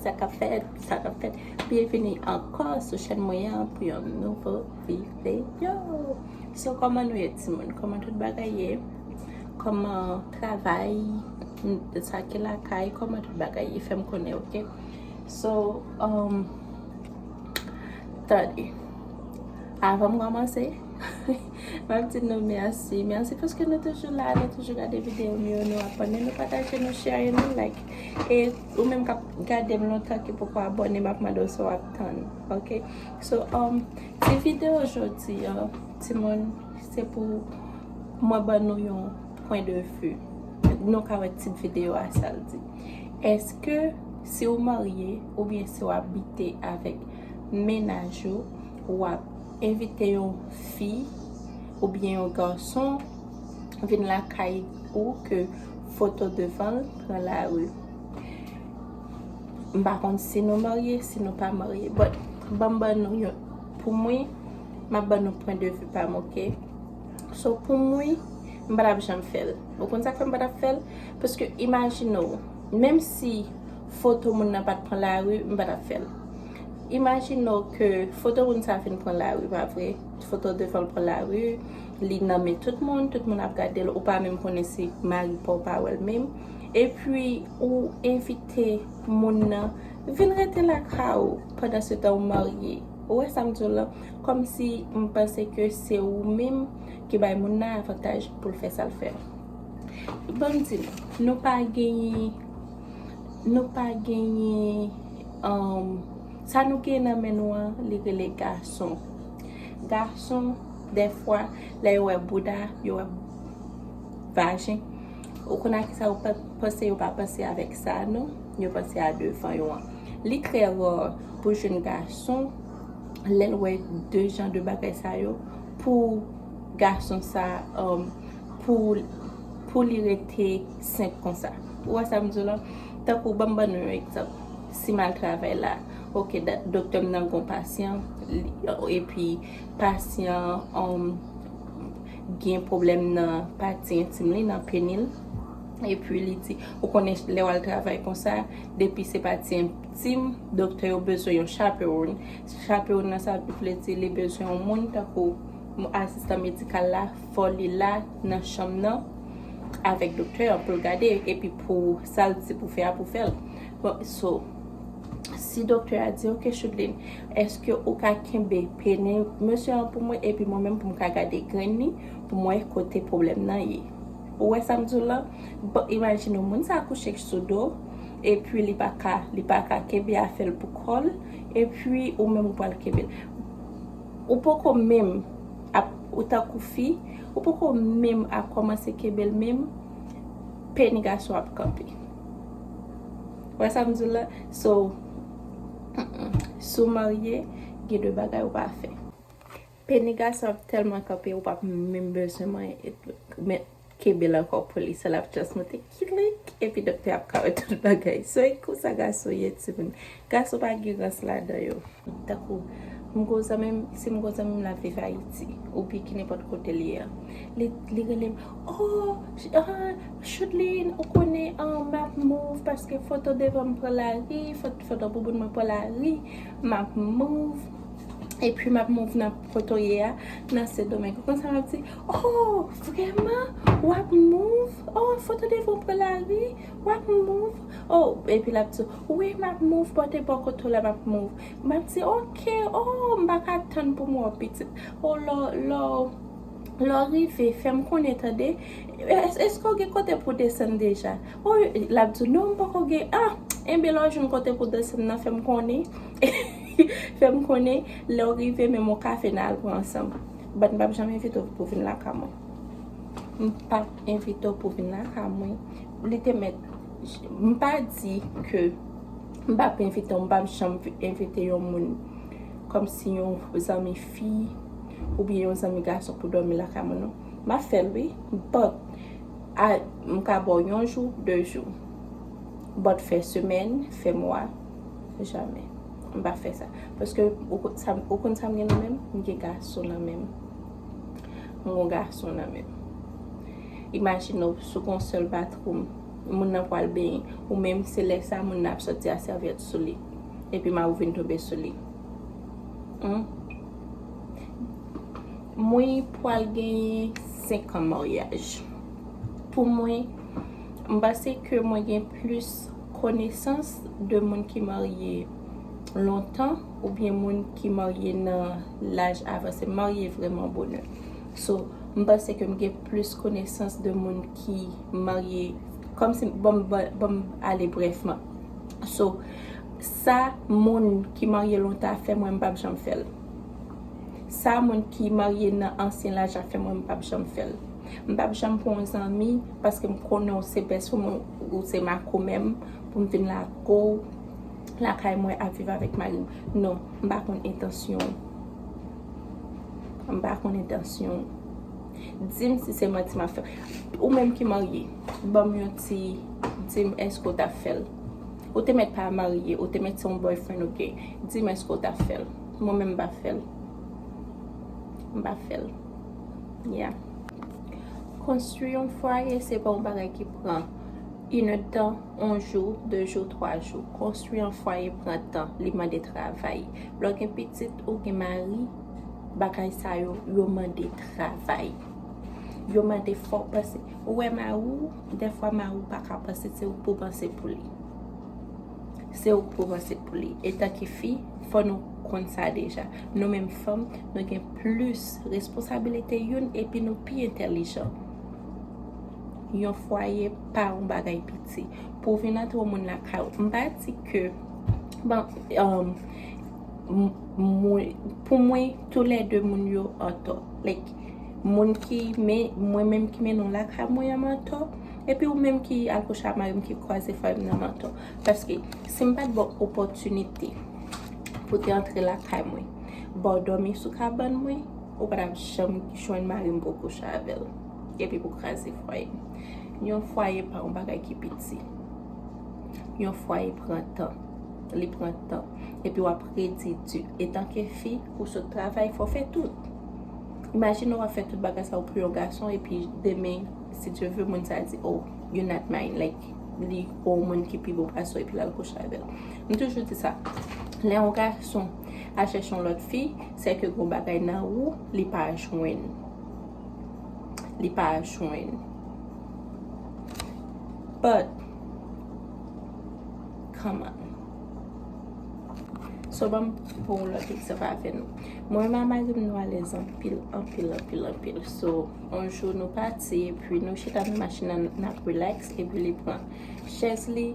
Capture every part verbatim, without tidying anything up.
Sa k ap fèt, sa k ap fèt. Byenvini ankò sou chèn mwen an pou yon nouvo videyo. So, kòman nou ye, timoun? Kòman tout bagay ye? Kòman travay? Sa ki lakay? Kòman tout bagay ye? Fè m konnen, oke? So, um, tande. Avan m kòmanse, m ap di nou mèsi. Mèsi paske nou toujou la, nou toujou gade videyo m yo, nou abòne, nou pataje, nou share, nou like. E ou menm k ap gade m lontan ki poko abòne, m ap mande w sa w ap tann, oke? So, um, ti videyo jodi a, timoun, se pou mwen ban nou yon pwen de vi. Nou ka wè tit videyo a sa l di. Èske si w marye oubyen si w abite avèk mennaj ou, w ap envite yon fi oubyen yon gason vin lakay ou ke foto devan l pran lari? M pa konn si nou marye, si nou pa marye, but ban m ban nou yon, pou mwen, m ap ban nou pwen de vi pa m, oke? So, pou mwen, m pa t ap janm fè l. Ou konn sa k fè m pa t ap fè l? Paske imajine w, menm si foto moun nan pa t pran lari, m pa t ap fè l. Imajine w ke foto moun sa vin pran lari, pa vre? Foto devan l pran lari, li nan men tout moun, tout moun ap gade l, ou pa menm konnen si mari pa w pa wè l menm. Epi, ou envite moun nan vin rete lakay ou pandan se tan ou marye. Ou wè sa m di w lan? Kòmsi m panse ke se ou menm ki bay moun nan avantaj pou l fè sa l fè. Ban m di nou, nou pa genyen, nou pa genyen, um, sa nou genyen nan men nou an, li rele gason. Gason, dèfwa, lè yo wè bouda, yo wè vajen, ou konn a kisa yo pa-, panse? Yo pa panse avèk sa, non. Yo panse a devan yo an. Li trè rare pou jwenn gason, lè l wè de jan de bagay sa yo, pou gason sa, um, pou, pou li rete senp konsa. Ou wè sa m di w lan? Tankou, ban m ban nou yon egzanp. Si m al travay la, oke, da-, doktè m nan gon pasyan, li, epi pasyan, um, gen pwoblèm nan pati entim li, nan peni l. Epi li di, ou konnen lè w al travay konsa, depi se pati entim, doktè yo bezwen yon chaperone. Chaperone nan sa vle di li bezwen yon moun tankou asistan medikal la, fò li la nan chanm nan avèk doktè an pou l gade, epi pou sa l di pou fè a, pou fè l. Bon, so, si doktè a di, "Oke, Chudlin, èske ou ka kenbe peni mesye an pou mwen, epi mwen menm pou m ka gade grenn li, pou m wè kote pwoblèm nan ye?" Ou wè sa m di w lan? Bon, imajine w, moun sa kouche sou do, epi li pa ka, li pa ka kenbe afè l pou kò l, epi ou menm ou pral kenbe l. Ou poko menm ap, ou tankou fi, ou poko menm ap kòmanse kenbe l menm, peni gason ap kanpe. Wè sa m di w la? So, mm, mm. Si w marye, gen de bagay ou pa fè. Peni gason ap tèlman kanpe, ou p ap menm bezwen manyen, men kenbe l ankò pou li. Sa l ap just monte kilik, epi doktè ap ka wè tout bagay. So, e konsa gason ye, timoun. Gason pa gen rans ladan yo. Tankou, m gon zanmi m, si m gon zanmi m l ap viv Ayiti, oubyen ki nenpòt kote l ye a, li, li rele m, "Oh, ah, Chudlin, ou konnen, ah, m ap move paske foto devan m pran lari, fot-, foto bouboun mwen pran lari, m ap move." Epi m ap move nan kote w ye a, nan Sendomeng. Ou konn sa m ap di? "Oh, vrèman? W ap move? Oh, foto devan w pran lari? W ap move?" Oh, epi l ap di, "Wi, m ap move, pote bò kote w la, m ap move." M ap di, "Oke, oh, m pa ka tann pou m wè w, pitit." Oh, lò, lò, lè w rive, fè m konnen, tande. "Es-, èske w gen kote pou w desann deja?" Oh, l ap di, "Non, m poko gen." "Ah, enben, lè w jwenn kote pou w desann nan, fè m konnen." Fè m konnen, lè w rive, men m yon kafe n a al pran ansanm. But m p ap janm envite w pou vin lakay mwen. M p ap envite w pou vin lakay mwen. Li te mèt, m pa di ke m p ap envite w, m p ap janm envite yon moun kòmsi yon zanmi fi oubyen yon zanmi gason pou dòmi lakay mwen, non. M ap fè l, wi, but a, m ka ba w yon jou, de jou. But fè semèn, fè mwa, jamè. M pa fè sa. Paske ou ko-, sa, ou konn sa m gen nan men m? M gen gason nan men m. M gen gason nan men m. Imajine w, si w gen yon sèl patwon, moun nan pral benyen. Ou menm, se lè sa moun nan ap sòti a sèvyèt sou li. Epi mari w vin tonbe sou li. Hmm? Mwen pral genyen senk an maryaj. Pou mwen, m panse ke mwen gen plis konesans de moun ki marye lontan oubyen moun ki marye nan laj avanse. M marye vrèman bonè. So, m panse ke m gen plis konesans de moun ki marye, kòmsi, bon, bon, bon, ale brèfman. So, sa moun ki marye lontan ap fè, mwen, m p ap janm fè l. Sa moun ki marye nan ansyen laj ap fè, mwen, m p ap janm fè l. M p ap janm pran yon zanmi paske m konnen w se bèsou mwen, ou se makomè m, pou m vin lage w lakay mwen ap viv avèk mari m. Non, m pa konn entansyon w. M pa konn entansyon w. Di m si se manti m ap fè. Ou menm ki marye, ban m yon ti, di m èske w t ap fè l. Ou te mèt pa marye, ou te mèt se yon boyfriend ou gen. Di m èske w t ap fè l. Mwen menm m p ap fè l. M p ap fè l. Yeah. Konstwi yon fwaye se pa yon bagay ki pran inèdtan, yon jou, de jou, twa jou. Konstwi yon fwaye pran tan, li mande travay. Lè w gen pitit, ou gen mari, bagay sa yo, yo mande travay. Yo mande fò w panse. Ou wè mari w, dèfwa mari w pa ka panse, se ou k pou panse pou li. Se ou k pou panse pou li. Etanke fi, fò nou konn sa deja. Nou menm fanm, nou gen plis responsabilite youn epi nou pi entèlijan. Yon fwaye pa yon bagay piti. Pou w vin antre yon moun lakay ou, m pa di ke, bon, um, m- mwen, pou mwen, toulède moun yo antò. Like, moun ki men, mwen menm ki mennen w lakay mwen an m antò, epi ou menm ki al kouche ak mari m ki kraze fwaye m nan m antò. Paske si m pa t ba w opòtinite pou te antre lakay mwen, ba w dòmi sou kabann mwen, ou pa t ap janm jwenn mari m pou w kouche avè l. Epi pou kraze fwaye m. Yon fwaye pa yon bagay ki piti. Yon fwaye pran tan. Li pran tan. Epi w ap redi di. Etanke fi, ou sot travay, fò w fè tout. Imajine w ap fè tout bagay sa yo pou yon gason, epi demen, si Dye vle, moun sa a di, "Oh, you're not mine." Like, li, oh, moun ki pi bon pase w, epi l al kouche avè l. M toujou di sa. Lè yon gason al chèche yon lòt fi, se ke gon bagay nan ou, li pa jwenn. Li pa jwenn. But, come on. So, ban m pran yon lòt egzanp avè nou. Mwen menm ak mari m, nou alèz anpil, anpil, anpil, anpil. So, yon jou nou pati, epi nou chita nan machin nan, n ap relax, epi li pran chèz li,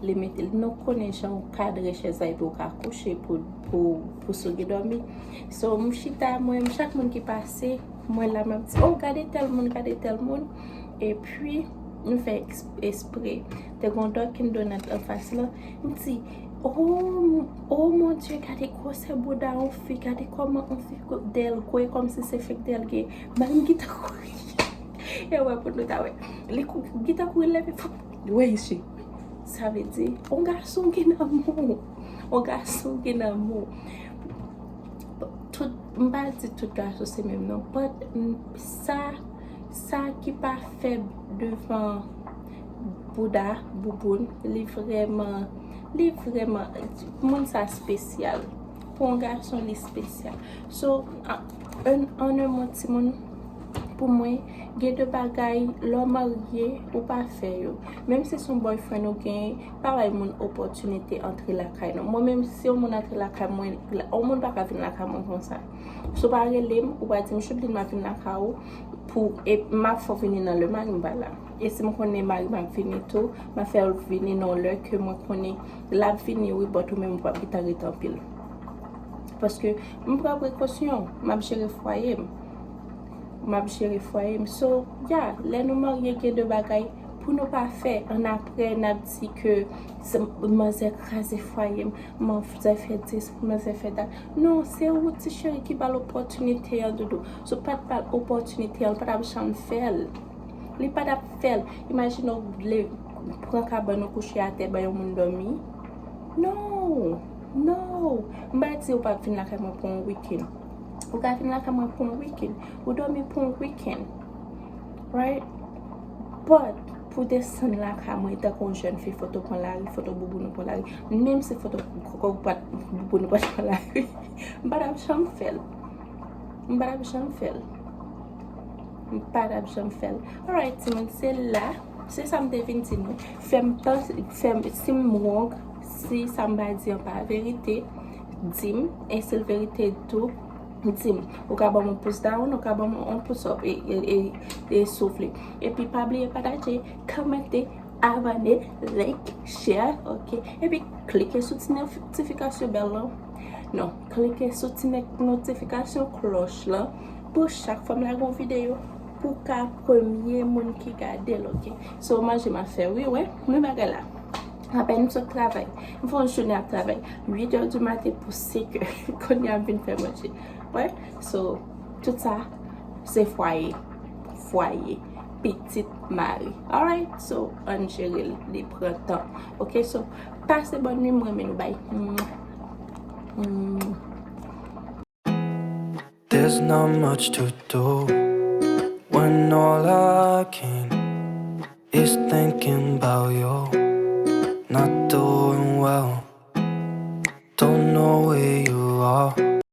li mete l. Nou konnen jan w kadre chèz la, epi w ka kouche pou, pou, pou souke dòmi. So, m chita, mwen, chak moun ki pase, mwen la, m ap di, "Oh, gade tèl moun, gade tèl moun." Epi, m fè eks- espre. Te gon Dunkin Donut anfas lan. M di, "Oh, oh mon Dieu, gade gwosè bouda yon fi, gade kòman yon fi dèl gwo, e kòmsi se fèk dèl gen." Mari m gentan kouri. E wè pou nou ta wè. Li kou- gentan kouri leve, fou. Wè isi. Sa vle di, yon gason gen lanmou. Yon gason gen lanmou. Tout, m pa di tout gason se menm non, but, m- sa, sa ki pa fèb devan bouda, bouboun, li vrèman, li vrèman, moun sa espesyal. Pou yon gason, li espesyal. So, an, an, an yon mo, timoun, pou mwen, gen de bagay, lè w marye, ou pa fè yo. Menm si se yon boyfriend ou genyen, pa bay moun opòtinite antre lakay nou. Mwen menm, si yon moun antre lakay mwen, yon moun pa ka vin lakay mwen konsa. Si w pa rele m, ou pa di m, "Chouplin, m ap vin lakay ou," pou, e m ap fè w vini nan lè mari m pa la. E si m konnen mari m ap vini tou, m ap fè l vini nan lè ke mwen konnen l ap vini, wi, but ou menm ou p ap gentan ret anpil. Paske m pran prekosyon, m ap jere fwaye m. M ap jere fwaye m. So, yeah, lè nou marye, gen de bagay pou nou pa fè. Annapre, n ap di ke se manzè kraze fwaye m, manzè fè dis, manzè fè dat. Non, se ou, ti cheri, ki ba l opòtinite an, doudou. Si w pa t ba l opòtinite an, li pa t ap janm fè l. Li pa t ap fè l. Imajine w vle pran kabann ou kouche atè, ban yon moun dòmi. No! No! M pa di ou p ap vin lakay mwen pou yon wikenn. Ou ka vin lakay mwen pou yon wikenn. Ou dòmi pou yon wikenn. Right? But, pou desann lakay mwen tankou yon jèn fi, foto pran lari, foto bouboun ou pran lari. Menm si foto kòkòt bouboun ou pa t pran lari, m pa t ap janm fè l. M pa t ap janm fè l. M pa t ap janm fè l. Alright, timoun, se la. Se sa m te vin di nou. Fè m panse, fè m, si m wrong, si sa m pa di an pa verite, di m. E si l verite tou, di m. Ou ka ban m yon pous down, ou ka ban m yon pous up. E, e, e, e soufle. Epi pa bliye pataje, kòmante, abòne, like, share, ok? Epi klike sou ti notifikasyon bèl lan. Non, klike sou ti notifikasyon klòch lan pou chak fwa m lage yon videyo, pou ka premye moun ki gade l, ok? So, manje m ap fè, wi, wè, men bagay la. Apèn m sot travay. M fè yon jounen ap travay. Uit è di maten pou senk è. Kounye a m vin fè manje. Wè? So, tout sa, se fwaye. Fwaye. Pitit mari. Alright? So, ann jere l. Li pran tan. Ok? So, pase bòn nwi, m renmen nou. Bye. Mwah. Mwah. There's not much to do when all I can is thinking about you.